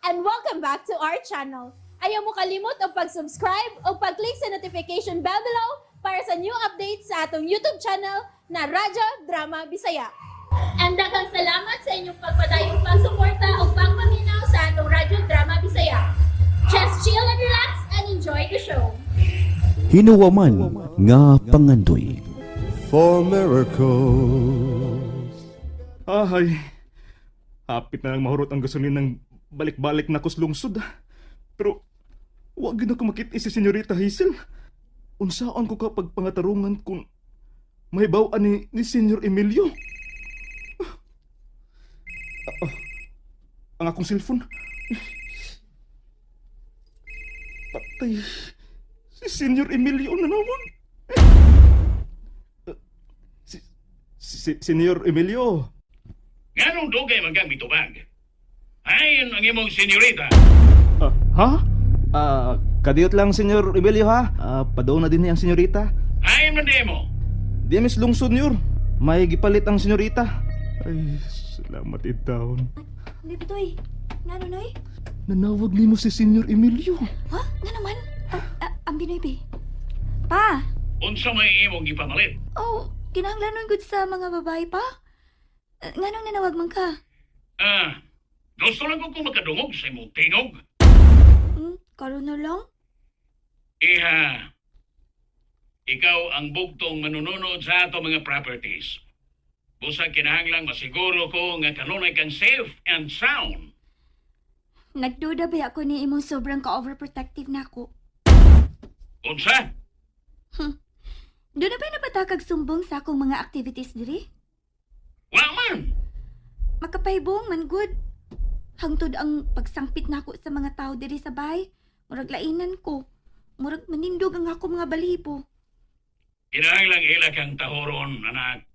And welcome back to our channel. Ayaw mo kalimot og pag-subscribe o pag-click sa notification bell below para sa new updates sa atong YouTube channel na Radyo Drama Bisaya. And daghang salamat sa inyong pagpadayong pagsuporta o pagpaminaw sa atong Radyo Drama Bisaya. Just chill and relax and enjoy the show. Hinuwaman nga pangandoy. For miracles. Ay, hapit na lang mahurot ang gasolin ng balik-balik na kuslungsod. Pero, wag gyud ako makit si Senyorita Hazel. Unsaon ko kapag pangatarungan kung mahibaw ni Senyor Emilio? Ah, ang akong cellphone. Patay. Si Senyor Emilio nanawag. Si Senyor Emilio. Nganong dugay man kang mitubag? Ayon ang imong senyorita. Ah, ha? Ah, kadiyot lang, Senyor Emilio, ha? Ah, padoon na din niya ang senyorita. Ayon man di mo. Di mis lungsod, Senyor. May gipalit ang senyorita. Ay, salamat itaon. Hindi ba, Toy? Nga noy? Nanawag nimo si Senyor Emilio. Ha? Nga naman? Ang Binoy, be. Pa! Unsa may imong gipamalit? Oh, kinahanglanon gud sa mga babae pa? Nga nang nanawag man ka? Ah, gusto lang ko kung makadungog sa imong tingog. Karon na lang? Iha, ikaw ang bugtong manununod sa ato mga properties. Busa kinahanglang masiguro ko nga kanunay kang safe and sound. Nagduda ba ako ni imong sobrang ka-overprotective na ako? Unsa? Doon na ba napatakag sumbong sa akong mga activities diri? Wa man. Makapahibong man good. Hangtod ang pagsangpit nako sa mga tao diri sa bahay. Murag lainan ko. Murag manindog ang ako mga balibo. Kinahanglang ila kang tahoron, anak.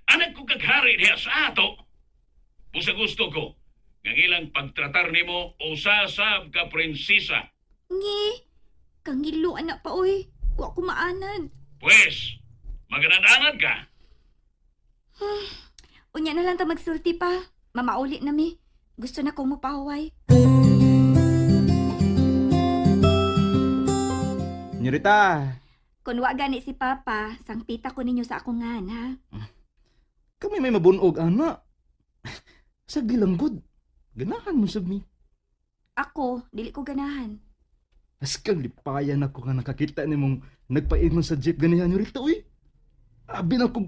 Anak ko kaghari diha sa ato. Busa gusto ko nga ilang pagtratar nimo usasab ka prinsesa. Ngi, kangilo anak pa oy. Wa ko maanad. Pwes, maganananad ka. Unya na lang ta magsulti pa. Mamauli na mi. Gusto na kong mupahuway. Senyorita, Kun wa gani si Papa, sangpita ko ninyo sa akong ngan, ha? kami may mabunog, ana. Sa gilanggod. Ganahan mo sab mi. Ako, dili ko ganahan. Askang lipayan ako nga nakakita nimong nagpaingon sa jeep ganihan, Senyorita, uy. Abi na ko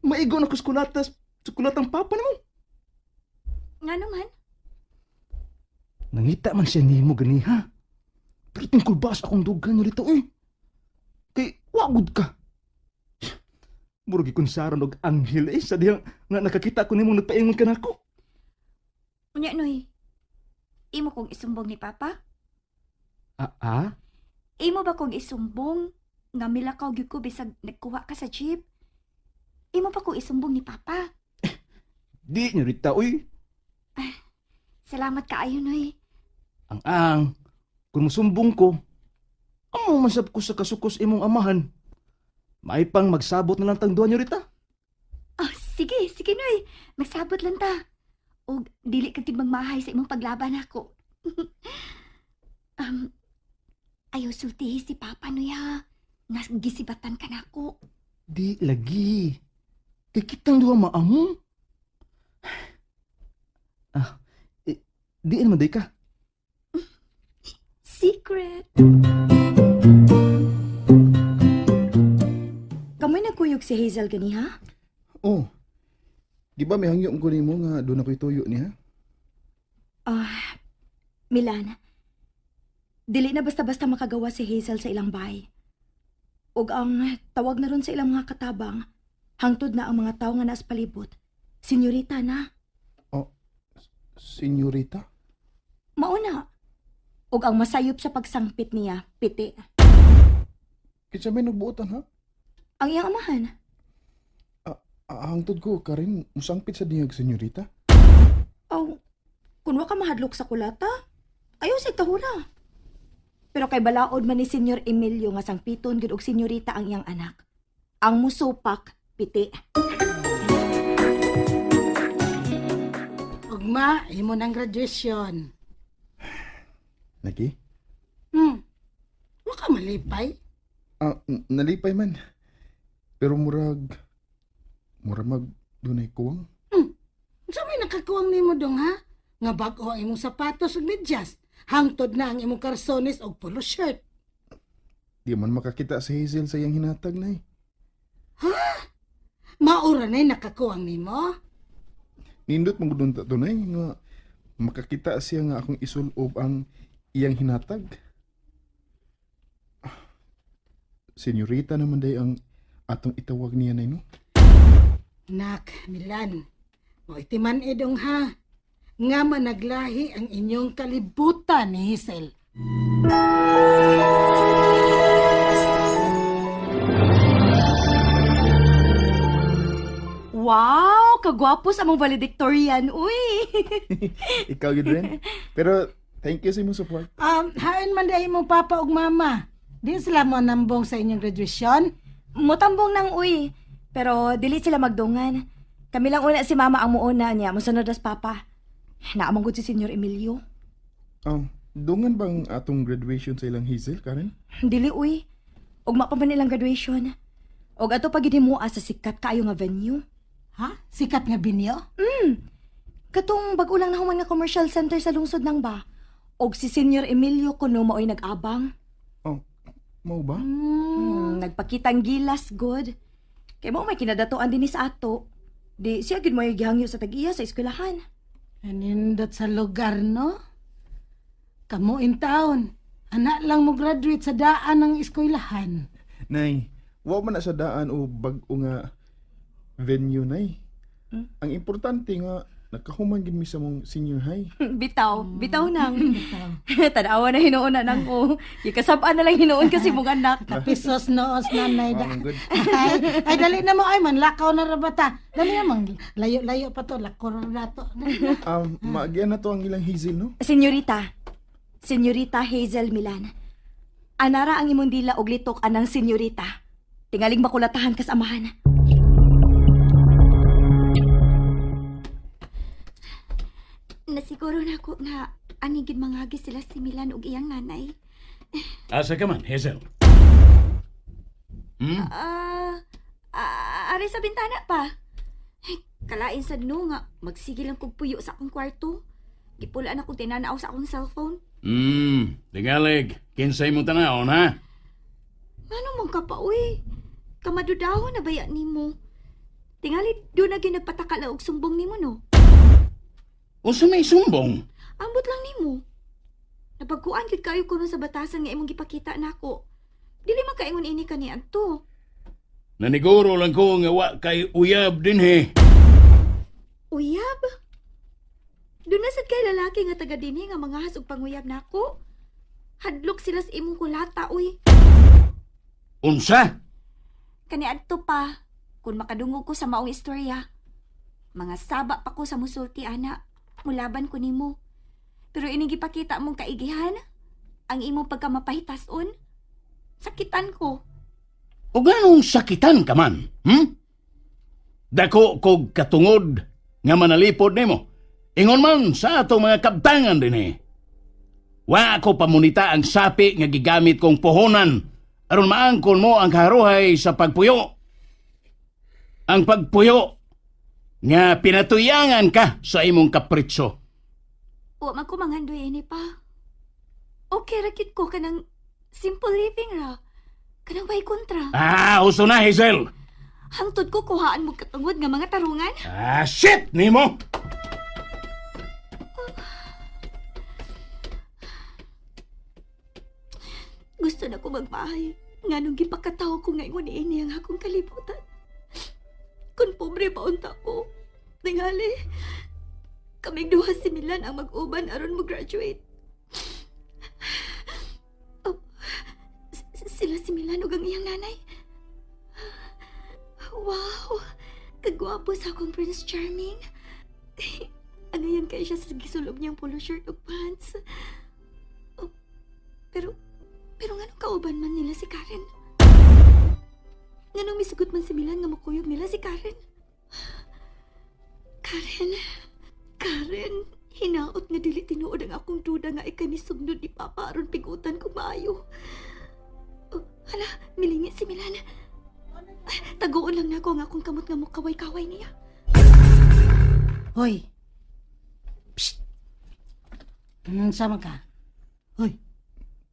maigo na ko sa kulatas, sa kulatang papa nimo. Nga naman, Nangita man siya nimo ganiha. Pero tungkol ba sa akong dugan nito eh? Kay wagod ka. Murag ikunsaron og anghel eh sa dihang nga nakakita ko nimo nagpaingon ka nako. unya noy. Imo kong isumbong ni Papa? Ah, ah? Imo ba kong isumbong nga milakaw gyud ko bisag nagkuha ka sa jeep? Imo pa kong isumbong ni Papa? Di nyorita uy. Salamat kaayo noy. Ang ang kung musumbong ko, amo man sab ko sa kasukos imong amahan. Maipang magsabot na lang tang duha nyorita. Oh, sige, sige noy. Magsabot lang ta. Og dili ka gid magmahay sa imong paglaban ako. um, ayaw sultihi si Papa noy ha. Nga gisibatan ka nako. Di lagi. Kay kitang duha maamo. Ah, eh, di naman day ka. Secret. Kamoy nagkuyog si Hazel ganiha? Oh. Di ba may hangyo ko nimo nga doon ako'y tuyo niya? Ah, Milan. Dili na basta-basta makagawa si Hazel sa ilang bahay. Ug ang tawag na ron sa ilang mga katabang, hangtod na ang mga tao nga naas palibot. Senyorita na, Senyorita? mauna. Ug ang masayop sa pagsangpit niya, piti. Kinsa may nagbuotan ha? Ang iyang amahan, Ah, hangtod ko karin musangpit sa diyag senyorita. aw, kun wa ka mahadlok sa kulata, ayaw sa tahura. Pero kay balaod man ni Senyor Emilio nga sangpiton gud og senyorita ang iyang anak. Ang musupak, piti. Ugma. Ugma, imo nang graduation. Nagi? Wa ka malipay. Ah, nalipay man. Pero murag mag dunay kuwang. Unsa may nakakuwang nimo dong ha? Nga bag-o ang imong sapatos ug medyas. Hangtod na ang imong karsones og polo shirt. Di man makakita si Hazel sa iyang hinatag, Nay. Maura na'y nakakuwang nimo. Nindot man gud unta to, Nay, nga makakita siya nga akong isulob ang iyang hinatag. Ah, senyorita naman day ang atong itawag niya, Nay, no? Nak, Milan, mo itiman idong ha. Nga managlahi ang inyong kalibutan ni Hazel. Wow! Kagwapo sa among valedictorian, uy! Ikaw yun rin. Pero thank you sa imong support. Hain man dahil mong papa ug mama. Di sila mo nambong sa inyong graduation. Mutambong nang uy. Pero dili sila magdungan. Kami lang una si mama ang muuna niya, musunod as papa. Naamang gud si Senyor Emilio. Oh, dungan bang atong graduation sa ilang Hazel, Karen? Dili uy. Ugma pa man nilang graduation. Og ato pa gid himua sa sikat kaayo nga venue. Ha? Sikat nga binyo? Katong bag-o lang nahuman nga commercial center sa lungsod nang ba. Og si Senyor Emilio kuno maoy nag-abang. Oh, mao ba? Nagpakitang gilas good. Kay mao may kinadatoan dinhi sa ato. Di siya gid mo'y gihangyo sa tag-iya sa eskwelahan. Anindot sa lugar, no? Kamo in town. Anak lang mo graduate sa daan ng eskwelahan. Nay, wa man na sa daan o bag-o nga venue, Nay. Ang importante nga nakahuman gid mi sa mong senior high. Bitaw, bitaw nang. Tanawa na hinuon na nang ko. Gikasab-an na lang hinuon kasi mong anak. Kapisos noos nanay da. Wow, good. Ay, ay, dali na mo. Ay, manlakaw na rabata. Dali na mang layo-layo pa to. Lako ra to. Dali na. Maagyan na to ang ilang Hazel, no? Senyorita. Senyorita Hazel Milan. Anara ang imong dila og litok anang senyorita. Tingaling makulatahan kas amahan. Nasiguro na ako nga ani gid mangagi sila si Milan ug iyang nanay. Asa ka man, Hazel? Hmm? Ari sa bintana pa. Ay, kalain sad no nga magsige lang kog puyo sa akong kwarto. Gipulaan akong tinanaw sa akong cellphone. Tingalig, kinsay mo tanawon, ha? Ngano man ka pa, uy? Kamadudahon na baya nimo. Tingali do na gyud nagpatakala og sumbong nimo no. Unsa may sumbong? Ambot lang nimo. Napagkuan gyud kayo kuno sa batasan nga imong gipakita nako. Dili man kaingon ini kani adto. Naniguro lang ko nga wa kay uyab dinhi. Uyab. Doon na sad kay lalaki nga taga dinhi nga mga og panguyab nako. Hadlok sila sa imong kulata, uy. Unsa? Kani adto pa, kung makadungog ko sa maong istorya. Mga saba pa ko sa musulti, ana. Mulaban ko nimo. Pero ining gipakita mong kaigihan, ang imong pagkamapahitason, sakitan ko. O ganong sakitan ka man, Dako kog katungod nga manalipod nimo. Ingon man sa atong mga kabtangan dinhi. Wa ko pamunita ang sapi nga gigamit kong puhonan aron maangkon mo ang kaharuhay sa pagpuyo. Ang pagpuyo nga pinatuyangan ka sa imong kapritso. Wa man ko manghandoy ini pa. Okay ra kit ko kanang simple living ra. Kanang way kontra. Ah, uso na, Hazel. Hangtod ko kuhaan mo katungod nga mga tarungan. Ah, shit nimo. Gusto na ko magmahay. Nga nung gipakataw ko ngayon ini ang akong kalibutan. Kung pobre pa unta ko, tingali, kaming duha si Milan ang mag-uban aron mo graduate. Oh, sila si Milan ug ang iyang nanay. Wow! Kagwapo sa akong Prince Charming. Ano yan kaya siya sa gisulob niyang polo shirt ug pants. Oh, pero nganong kauban man nila si Karen? Nganong misugot man si Milan nga makuyog nila si Karen? Karen? Karen, hinaot nga dili tinuod ang akong duda nga ikay misugnod ni Papa aron pigutan ko maayo. Oh, hala, milingi si Milan. Ah, taguon lang nako ang akong kamot nga mukaway-kaway niya. Hoy. Psst. Sama ka? Hoy,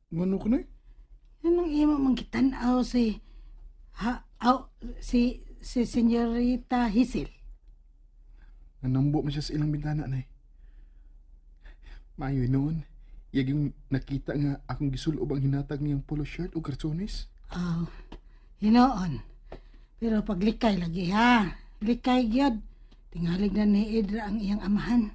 Ngano ko, nay? anong imo mong gitan-aw si ha aw si si Senyorita Hazel? Nanambo man siya sa ilang bintana, nay. Maayo noon. Iyag yung nakita nga akong gisulob ang hinatag niyang polo shirt o kartsones. Oh, hinoon. Pero paglikay lagi ha. Likay gyud. Tingalig na ni Idra ang iyang amahan.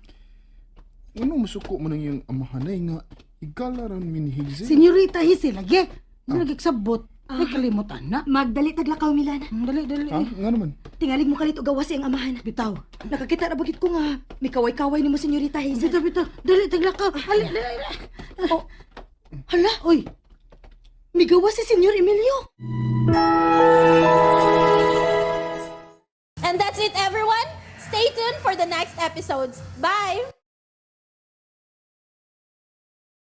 Ano masuko mo nang iyang amahanay nga igalaran mi ni Hazel? Senyorita Hazel lagi. Ano nagiksabot? Ay kalimutan na. Magdali taglakaw, Milan. Dali, dali. Ha? Nga naman. Tingalig mo kalit og gawas sa iyang amahan. Bitaw. Nakakita ra bagit ko nga mikaway-kaway nimo Senyorita Hazel. Bitaw, bitaw. Dali, taglakaw. Dali, dali, dali. Oh. Hala, Uy, migawas si Senyor Emilio. And that's it, everyone. Stay tuned for the next episodes. Bye!